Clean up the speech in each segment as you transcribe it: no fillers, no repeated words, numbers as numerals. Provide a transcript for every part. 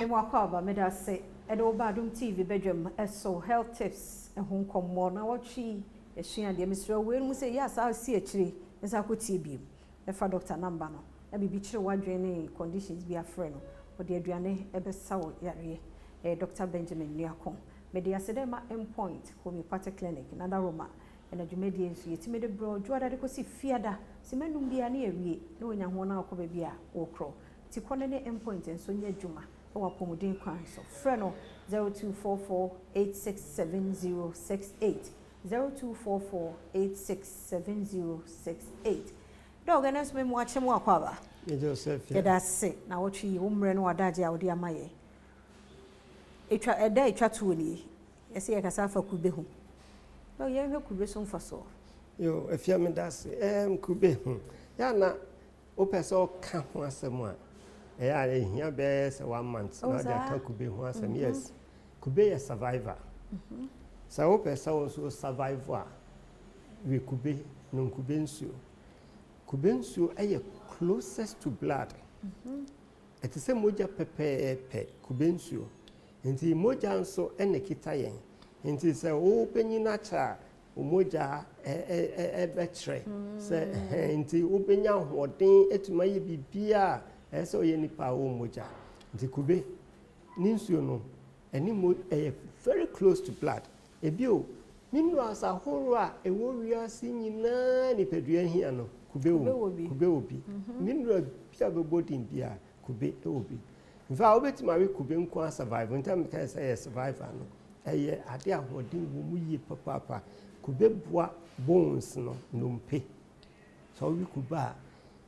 Mema wo akwaaba, meda ase ɛde wo ba Adom TV badwam ɛso health tips ɛho nkɔmmɔ na wɔtwe yɛsua adeɛ. Mesrɛ wo, wei mu sɛ yɛ asa si akyire na sɛ akɔtie biom, ɛfa doctor number no na biribi kyerɛ w'adwene ne conditions bi afrɛ no, ɔde aduane ɛbɛsa wo yareɛ. Ɛyɛ Dr. Benjamin Nuako. Mede ase dɛ ma Mpoint Homeopathic Clinic nada Roma ɛna dwumadie nso yɛtumi de brɛ dwoada de kɔsi fiada sɛ manum biara ne yɛwie na wɔnya ho na akɔ baabi a wɔkorɔ nti kɔ ne ne Mpoint nso nyɛ adwuma ɛwɔ apɔmuden kwan so. Frɛ no 0244 867068, 0244 867068. Doc, ɛno nso memu akyɛ mu akɔ aba. Joseph. Yɛda ase na wɔtwe yi wo mmerɛ no wadagye a wode ama yɛ. Ɛtwa ɛda ɛtwa toɔ nie, yɛsɛ yɛkasa afa kube ho. Doc, yɛnhwɛ kube so mfasoɔ. Yo, Afia, meda ase. Kube ho. Ya na wopɛ sɛ ɔka ho asɛm a, ɛyɛ a ɛhia bɛyɛ sɛ one month na ɔde aka kube ho asɛm. Yes. Kube yɛ survivor. Sɛ wopɛ sɛ wo nso survive a, we kube, nom kube nsuo. Kube nsuo ɛyɛ closest to blood. Ɛte sɛ mogya pɛpɛɛpɛ, kube nsuo. Nti mogya nso ɛna kita yɛn. Nti sɛ wobɛnyin akyɛ a, wo mogya ɛbɛkyerɛ sɛ ɛhɛn, nti wobɛnya ahoɔden atumi ayɛ biribiara a ɛsɛ sɛ ɔyɛ nipa a ɔwɔ mogya. Nti kube ne nsuo no ɛne mo ɛyɛ very close to blood. Ebio, minerals ahorow a ɛwɔ wiase nyinaa nipadua hia no, kube wɔ bi. Kube wɔ bi. Mineral bi a bɛbɔ din bi a, kube wɔ bi. Nfa wobɛtumi awe kube nko a survive. Nti a meka sɛ ɛyɛ survivor no, ɛyɛ ade ahoɔden wɔ mu yie papaapa. Kube boa bones no, nnompe. Sɛ wowe kube a,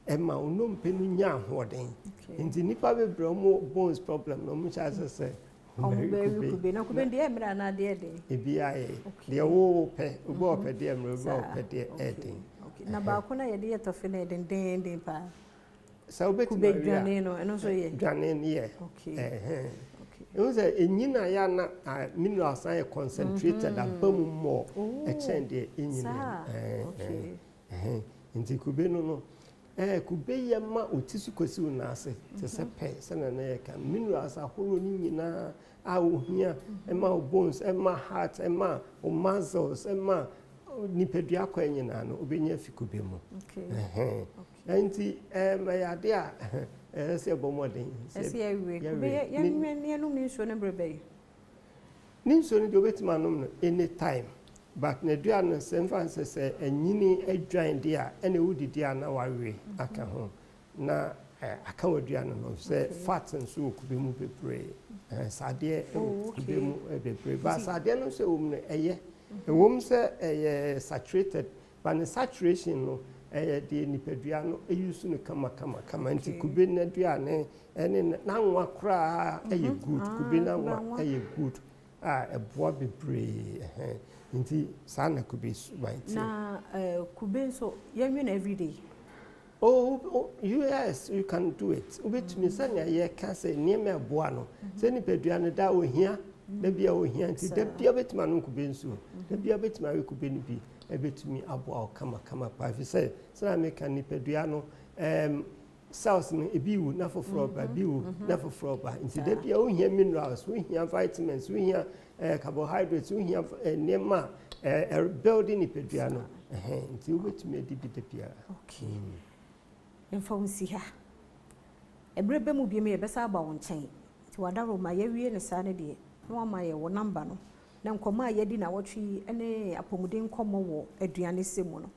ɛma wo nnompe no nya ahoɔden. Nti nipa bebree a wɔn bones problem no, wɔn hyɛ ase sɛ ɔmo bɛwe kube. Na kube deɛ, mmerɛ anaa deɛ den? Ebi ayɛ deɛ wo pɛ. Obi a ɔpɛ deɛ mmerɛ, obi a ɔpɛ deɛ ɛden. Na baako na yɛde yɛ tɔfe no yɛ dendenden paa. Sɛ wobɛtumi kube awe a, dwane no, ɛno nso yɛ dwane no yɛ. Ɛhu sɛ ɛnyina yɛ a na minerals ayɛ concentrated aba mu mmɔ ɛkyɛn deɛ ɛnyina. Saa. Nti kube no, kube yɛ ma wo ti so kɔsi wo nan ase te sɛ pɛ sɛnea na yɛka minerals ahorow no nyinaa a wohia, ɛma wo bones, ɛma heart, ɛma wo muscles, ɛma nipadua kwan nyinaa no, wobɛnya fi kube mu. Nti ɛyɛ ade a ɛsɛ sɛ yɛbɔ mmɔden. Ɛsɛ yɛwe kube. Yɛnwe ne yɛnom ne nsuo no berɛ bɛyi? Ne nsuo no deɛ, wobɛtumi anom no anytime, but n'aduane no, sɛ mfa sɛ ɛnyini adwan deɛ a, ɛna wodidi a na wawe aka ho na aka w'aduane no sɛ fat nso wɔ kube mu bebree, sadeɛ wɔ kube mu bebree, but sadeɛ no nso ɛwɔ mu no, ɛyɛ ɛwɔ mu sɛ ɛyɛ saturated, but ne saturation no ɛyɛ deɛ nipadua no ɛyi so no kama kama kama. Nti kube n'aduane ɛne n'anwa koraa ɛyɛ good. Kube n'anwa ɛyɛ good a ɛboa bebree. Ɛhɛn, nti saa na kube suban ti. Na kube nso yɛnwe no everyday? Oh, yes, you can do it. Wobɛtumi sɛnea yɛka sɛ nneɛma ɛboa no sɛ nipadua no da ohia da bia ohia, nti da bia wobɛtumi anom kube nsuo, da bia wobɛtumi awe kube no bi, ɛbɛtumi aboa wo kamakama paa, ɛfiri sɛ sɛnea meka, nipadua no cells no ebi wu na foforɔ ba, ebi wu na foforɔ ba, nti da bia wohia minerals, wohia vitamins, wohia carbohydrates, wohia nneɛma a building nipadua no. Ɛhɛn, nti wobɛtumi adi bi da biara. Okay, yɛmfa wo nsi ha. Ɛberɛ bɛ mu bi mu yɛbɛsa aba wo nkyɛn, nti wadaro ma yɛwie ne saa no deɛ na wama yɛ wɔ number no na nkɔmmɔ a yɛdi na wɔtwe yi ne apɔmuden nkɔmmɔ wɔ aduane sɛ mu no,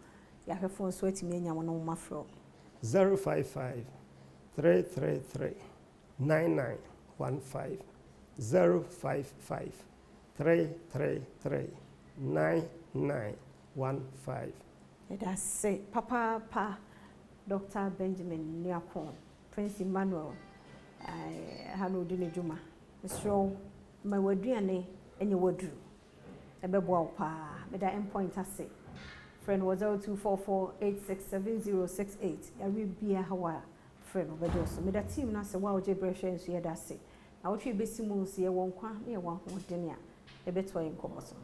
yɛahwɛfoɔ nso atumi anya wɔn nwoma frɛ wo. 055 333 9915, 055 333 9915. Yɛda ase papaapa, Dr. Benjamin Nuako, Prince Emmanuel ha na ɔdi ne dwuma. Mesrɛ wo, ma w'aduane nyɛ w'aduru, ɛbɛboa wo paa. Meda Mpoint ase. Frɛ no wɔ 0244 867068. Yɛawe bia ha wɔ a, frɛ no, bɛgye wo so. Meda team no ase wo a wogye berɛ hwɛ nso, yɛda ase na wotwe bɛsi mu nso. Yɛwɔ nkwa ne yɛwɔ ahoɔden a yɛbɛtoa yɛn nkɔmmɔ so.